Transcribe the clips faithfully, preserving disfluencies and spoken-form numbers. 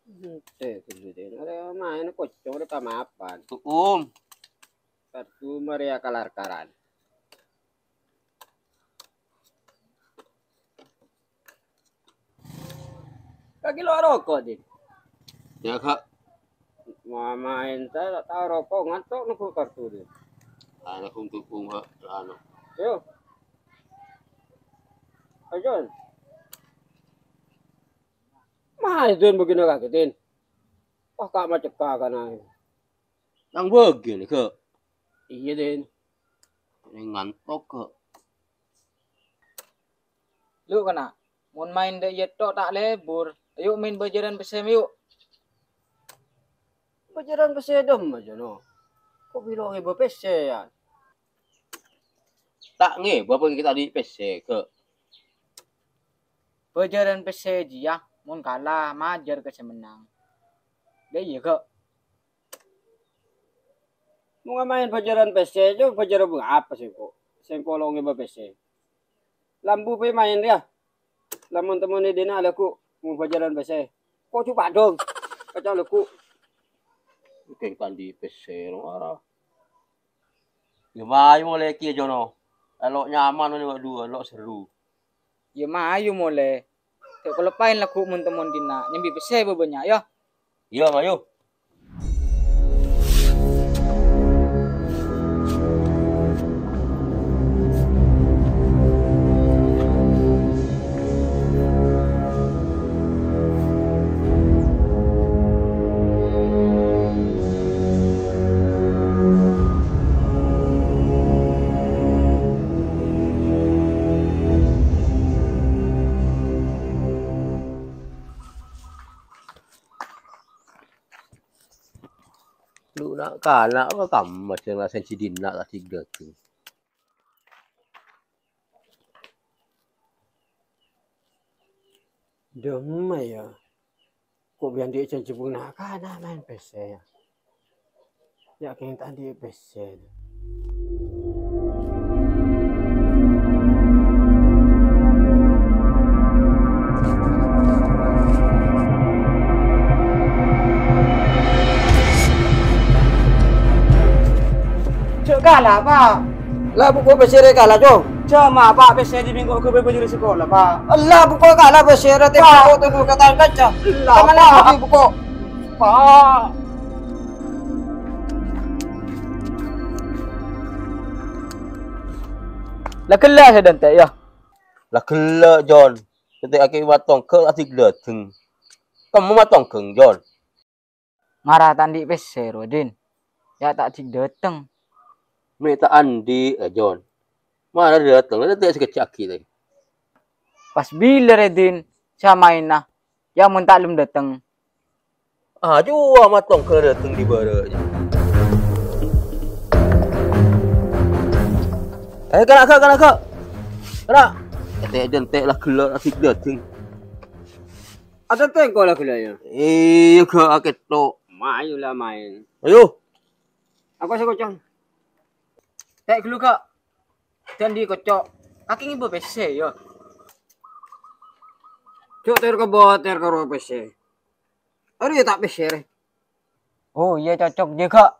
Ente ghâllu, Din. Arè maèn kocong rè tamapan. Tu'um. Kartu marè akalar-karan. Kakè lo' aroko', Din? Iyâ, Kak. Ma-, maèn ta', ta' aroko', ngantok nunggu kartu, Din. Ana untuk bunga, anu. Yo. Ajon. Ma, itu yang begini kaki, Din. Wah, Kak, macet, Kak, kan, ayo. Nang bâgi nèka. Iyâ, Din. Ngantok, Kak. Lu kèna, mon maèn dâ' iyâ tok ta' lebur, ayo maèn bâjârân pèssè, mayu. Bâjârân pèssè dâmma, Jono? Ko' bilâ ngèbâ pèssè, yâ? Ta' ngèbâ, apa kita di pèssè, Kak? Bâjârân pèssè jiyâ, mon kala, majâr ka sè mennang. Dâ' iyâ, Kak. Mon maèn bâjârân pèssè, jhâ' bâjârân apa sèngko'? Sèngko' lo' ngèbâ pèssè. Lambu pè maèn rèya. Lamon-temon è dinna' lagghu' mon bâjârân pèssè. Ko' jhâ' padhung. Kaca lagghu'. Kèng ta' andi' pèssè, no, ara. Yâ, mayu molè kèya, Jono. Lo' nyaman, lo' duwâ, lo' serru. Yâ, mayu molè. Jhâ' kaloppaè lagghu' mon-temon dinna', nyambi pèssè bâbânnya', yâ. Iyâ, mayu. Lu na'-kana' apa kamma sè nglasaèn si Dina tadi dâteng? Dâmma, yâ? Ko' bi' andi' jhânjhi bân na'-kana' maèn pèssè, yâ? Yâ, kèng ta' andi' pèssè. Jhâ' kala, Pa'. La, buko pèssè rè kala, Cong. Jhâ' ma', Pa', pèssè jiyâ mèngko' ghâbây bâjârân sakola, Pa'. La, buko kala pèssè rè, Pa'. Tèmpo tunggu ka tang kanca. La, Kamana Pa'. Buko? Pa'. La ghellâ' sè dântè', yâ. La ghellâ', Jon. Dântè' akè matongghâng adik dâteng. Kemma matongghâng, Jon. Mara ta' andi' pèssè, rowa, Din. Yâ ta' andi' dâteng. Mè' ta' andi', eh, Jon. Mara dâteng, dâteng sakejjhâ' aghi', tè. Pas bilâ rè, Din, samaèna? Yâ, mon ta' lem dâteng. Ajuwâ matongghâng dâteng dibârâ'. Eh, kana', Kak, kana', Kak. Kana'. Ente' dântè' la ghellâ' adik dâteng. Ada tengko la ghellâ', yâ? Iyâ, Kak, aketto. Mayu la maèn. Ayo. Apa sè kocong? Tè' ghâllu, Kak. Dâ' andi' kocco'. Kakè ngibâ pèssè, yâ. Cok, ter ka bâter karo pèssè. Arèya ta' pèssè, rè. Oh, iyâ, cocok jiyâ, Kak.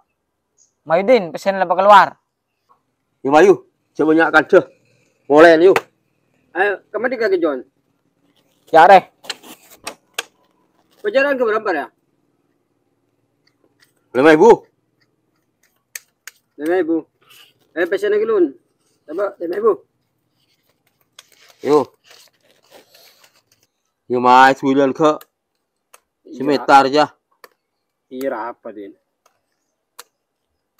Mayu, Din, pèssèna la pakalowar. Yâ, mayu, jhâ' bânnya' kandhâ. Molè, yu. Ayo, kemma dikaghi, Jon. Yâ, rè. Pajhârân ka bârâmpa, yâ? Lèma èbu. Lèma èbu. Eh, pèssèna ghi' lun. Coba, lèma èbu. Yo. Yo, mayu, bulân, Kak. Iyâ. Semetar, yâ. Iyâ, apa, Din?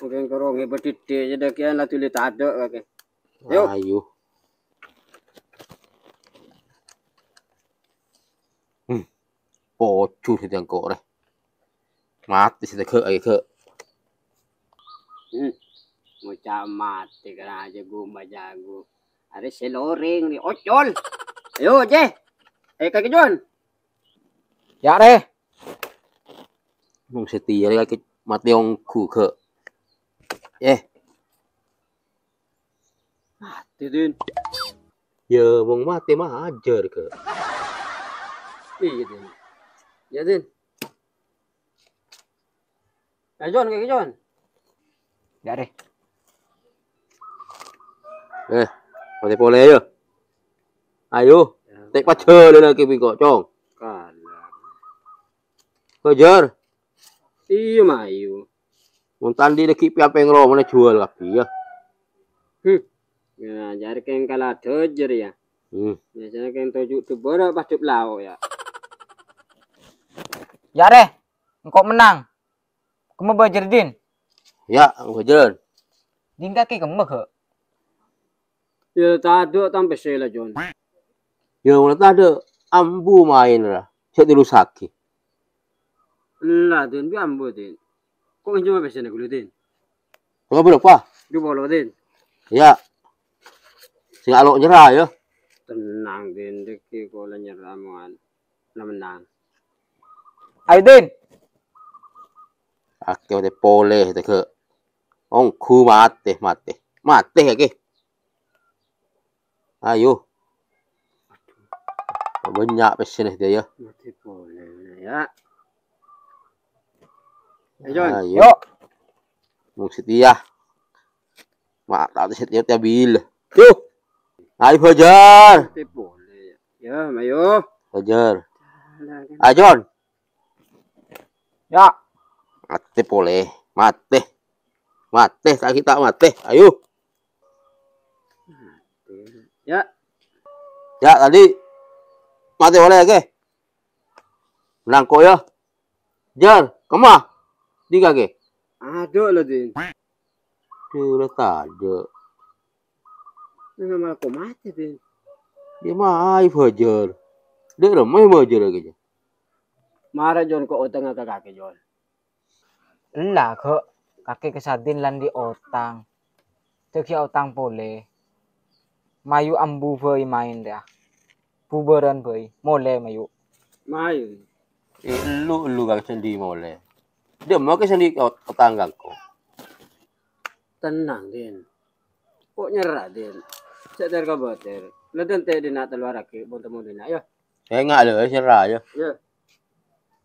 Mungkin korong ibu didik aja deh, kian lah tuli tadok, kakè. Yo. Ayo. Hmm. Pojur sè tengko' rè. Matè sè tegak aja, Kak. Hmm. Ngoca' matè kèra jago majago. Arè sè lorèng rè, ocol. Ayo, Jè. Eh, kakè Jon. Yâ, rè. Mong setia lagi mati ongghu, Kak. Eh. Matè, Din. Yâ, mong matè majâr, Kak. Iyâ, Din. Yâ, Din. Ayo, Jon, kakè, Jon. Yâ, rè. Eh, matè polè, yâ. Ayo, tè' pajhâlâ lagi bengko, Cong. Kalah. Hajar. Iyâ, mayu. Mon ta' andi' lagi pi-, apa yang romo na jual kabbhi, yâ. Hmm. Yâ, jârèya kèng kalah Hajar, yâ. Hmm. Biasanya kèng toju' dubara pas dep lao', yâ. Yâ, rè. Engko' mennang. Kemma bâjâr, Din? Yâ, bâjâr. Din kakè kemma, ghi? Yâ, tadâ' tampè sè la, Jon. Yâ, mon tadâ' ambu maèn ra. Sè terrosaghi. Ella, Din, bi' ambu, Din. Ko' ngènjhâma pèssèna ghâllu, Din? Tengah berapa? Dua puluh, Din. Yâ. Sènga' lo' nyerra, yâ. Tenang, Din. Dâgghi' ko' la nyerra, mon. La mennang. Ayo, Din. Akè matè polè, tega. Ongghu matè, matè. Matè, akè. Ayo. Bânnya' pèssèna, yâ. Matè polè, yâ. Ayo, Jon. Ayo. Yo. Mung setia. Ma', ta' setia, setia bil. Tuh. Ayo, Fajar. Matè polè, yâ. Yâ, mayu. Fajar. Ayo, Jon. Yâ. Matè polè. Matè. Matè, ta' kita matè. Ayo. Yâ. Yâ, tadi. Matè polè, oke. Nangko', yâ. Jar, kemma? Di kakè. Adâ' la, Din. Dâ' la tadâ'. Nang malah ko' matè, Din. Yâ, mayu, Fajar. Dâ' remma, Fajar, lagi, Jar. Mara, Jon, ko' otangnga ka kakè, Jon. Ella, ghi', kakè kasadhin la andi' otang. Dâgghi' otang polè. Mayu ambu bhâi maèn, yâ. Bubârân bhâi, molè mayu. Mayu. Eh, ellu, ellu kakè sè andi' molè. Dâ' emma kakè sè andi' ot-, otang ka engko'. Tenang, Din. Ko' nyerra, Din. Sè ter-kabâter. La dântè' dinna' tello arè aghi', pon temmo dinna', yâ. Enga' lè, nyerra, yâ. Yâ.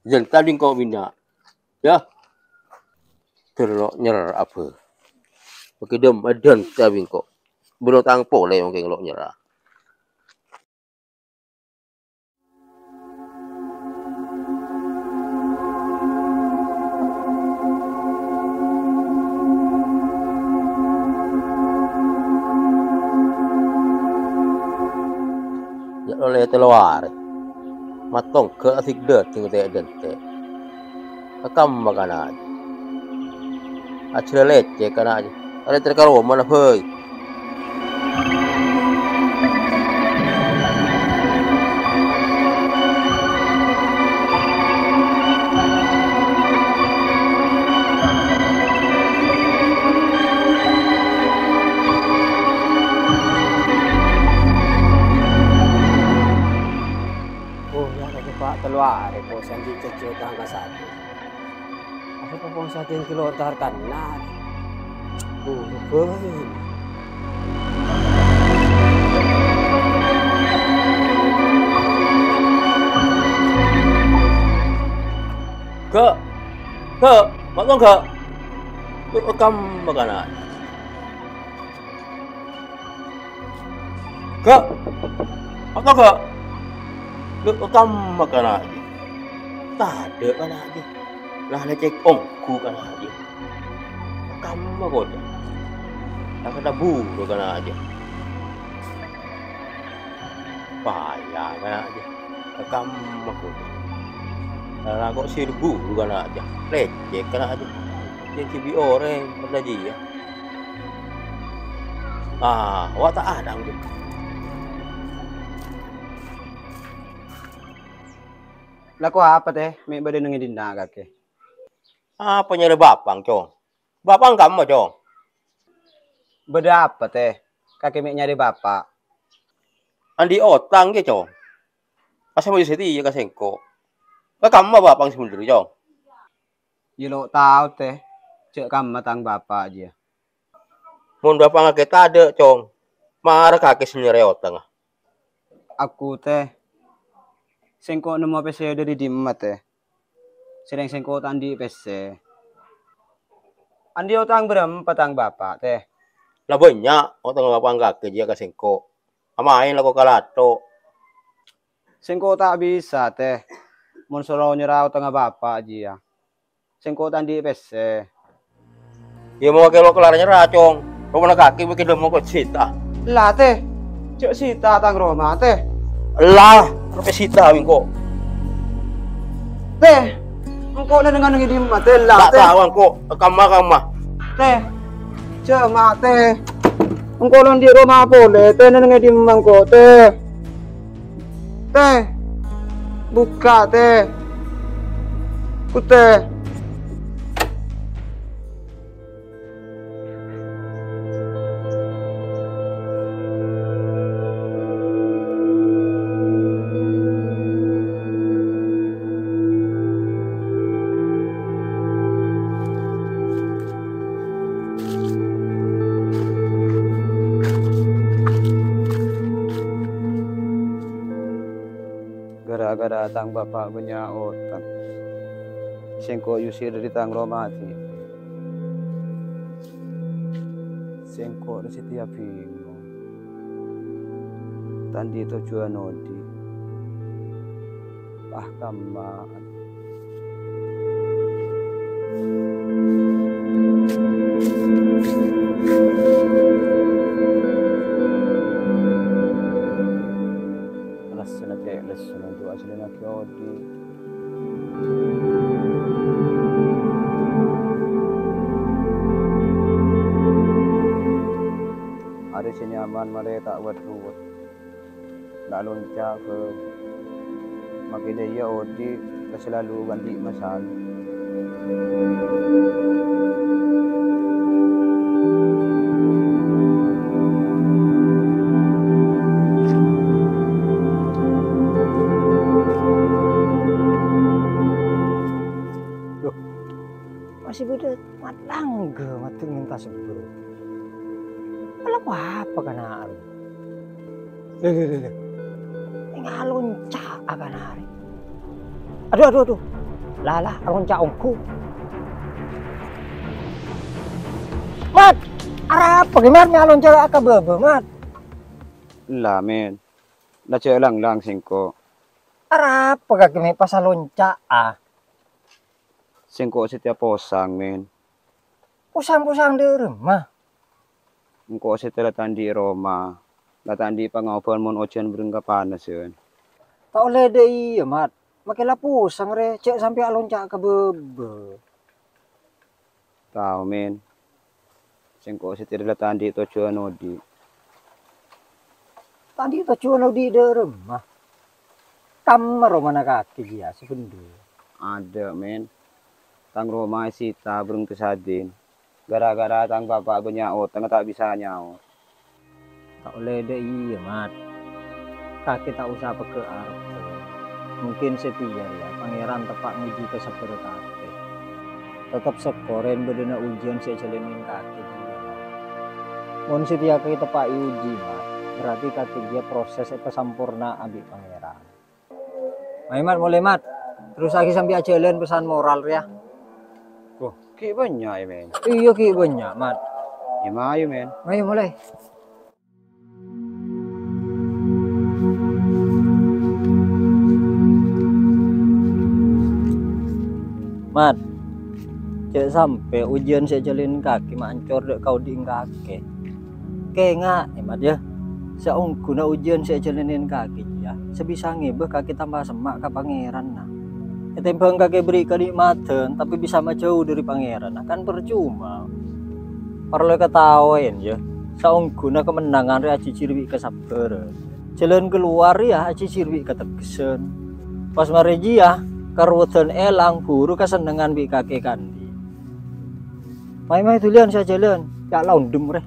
Jân tadâ' engko' binna'. Yâ. Ter lo' nyerra abâ. Oke, dântè' bi' engko'. Bân otang polè mangkèn lo' nyerra. Jâ' lo' lè tello arè. Matongghâ asikdâ dingtè-dântè. Akamma kana' jâ. Ajhâlâ lècèk kana' jâ. Arè ter ka romana bhâi. Oh, yâ, la coba tello arè, Bos, andi' cècè otang ka sadhâjâ. Arè pon sadhâjâ kèlo entar kanna'. Buru bhâi. Ghâ', ghâ', ma' tong ghâ'. Lu' akamma kana'. Ghâ', ma' tong ghâ'. Lu' akamma kana' jâ. Tadâ' kana' jâ. La lècèk ongghu kana' jâ. Akamma kodhâ. La kata buru kana' jâ. Paya kana' jâ. Akamma kodhâ. La ko' sè buru kana' jâ. Lècèk kana' jâ. Jâ' ghi' bi' orèng padâ jiyâ. Ah, wa' ta' adhâng jâ. Lako apa, Tè? Mè' bâdâ neng è dinna', kakè? Apa nyarè bapa'na, Cong? Bapa'na kamma, Cong? Bâdâ apa, Tè? Kakè mè' nyarè bapa'? Andi' otang, ghi, Cong. Masa mau setia ka sengko'? Ka kamma bapa'na sebenerra, Cong? Yâ lo' tao, Tè. Jâ' kamma tang bapa' jiyâ. Mon bapa'na kakè tadâ', Cong, mara kakè sè nyarè otangnga. Aku, Tè. Sengko' nemmo pèssè dâri dimma, Tè? Sèrèng sengko' ta' andi' pèssè. Andi' otang bârâmpa tang bapa', Tè? La bânnya' otangnga bapa' kakè jiyâ ka sèngko'. Amaèn lako kalato. Sèngko' ta' bisa, Tè. Mon soro nyèra otangnga bapa' jiyâ. Sèngko' ta' andi' pèssè. Yâ, mon kakè lo' kellar nyèra, Cong. Romana kakè bâkal dâmma ko' sita. La, Tè. Jhâ' sita tang roma, Tè. La, sampe' sita bi' engko'. Tè. Engko' nèng-nèngngè dimma, Tè, la, Ta' Tè. tao engko'. Kamma, kamma. Tè. Jhâ' ma', Tè. Engko' lo' andi' roma polè, Tè, nèng-nèngngè dimma engko', Tè. Tè. Bukka', Tè. Kutè. Gara-gara tang bapa' bânnya' otang, sèngko' èyusir dâri tang roma dhibi'. Sèngko' rè satèya bingung. Ta' andi' tojjhuwân odi'. Pas kamma. Lessona cè' lessona tu ajhâlânnaghi odi'. Arè sè nyaman marè ta' wet-ruwet. La lonca' bhâi. Makè jâ' iyâ odi' la salalu andi' masalah. Loh, masih bâdâ mat langghâ, mat mènta sebbhâr. Ala apa kana' arè? Lè, lè, lè, lè. Ngalonca' kana' arè. Adu, adu, adu. La, la, alonca' ongghu. Mat, arapa ghi, Mat, mè' alonca' ka bâbâ, Mat? La, Mèn. La jhâ' lang-lang sèngko'. Arapa kakè mè' pas alonca'a? Sèngko' satèya posang, Mèn. Posang-posang dâ' remma? Engko' satèya la ta' andi' roma, la ta' andi' pangaobhân mon ojhân bâreng kapanasân. Ta' ollè dâ' iyâ, Mat. Makè la posang rè, jhâ' sampè' alonca' ka bâbâ. Tao, Mèn. Sèngko' satèya la ta' andi' tojjhuwân odi'. Ta' andi' tojjhuwân odi' dâ' remma? Kamma romana kakè jiyâ sabhendherra? Adâ', Mèn. Tang roma èsita bâreng Tè Sadin. Gara-gara tang bapa' bânnya' otangnga ta' bisa nyaot. Ta' ollè dâ' iyâ, Mat. Kakè ta' osa pegghâ' arep. Mungkin satèya rèya Pangèran teppa' ngojhi kasabbhârrâ kakè. Teptep sokkorè bâdâna ujiyân sè èjhâlânnè kakè jiyâ, Mat. Mon satèya kakè teppa' èojhi, Mat, berarti kakè jiyâ proses èpasamporna'a bi' Pangèran. Mayu, Mat, molè, Mat. Terrossaghi sambi ajhâlân pesan moral rèya. Wah, ghi' bânnya', yâ, Mèn? Iyâ, ghi' bânnya', Mat. Yâ, mayu, Mèn. Mayu, molè. Mat, jhâ' sampè' ujiyân sè èjhâlânnè kakè mancor dâ' kaodi'na kakè. Kènga'è, Mat, yâ. Saongghuna ujiyân sè èjhâlânnè kakè jiyâ, sè bisa ngèbâ kakè tamba semma' ka Pangèranna. Ètèmbhâng kakè èberri' kanè'matan, tapè bisa majâu dâri Pangèranna, kan parcoma. Parlo èkataowè, yâ, saongghuna kamennangan rè ajhijhir bi' kasabbhârân. Jhâlân kalowar rèya ajhijhir bi' kateggessân. Pas marè jiyâ, karowadhân èlang, buru kasennengngan bi' kakè andi'. Mayu, mayu, dhuliyân sè ajhâlân, ya' la ondhem rè.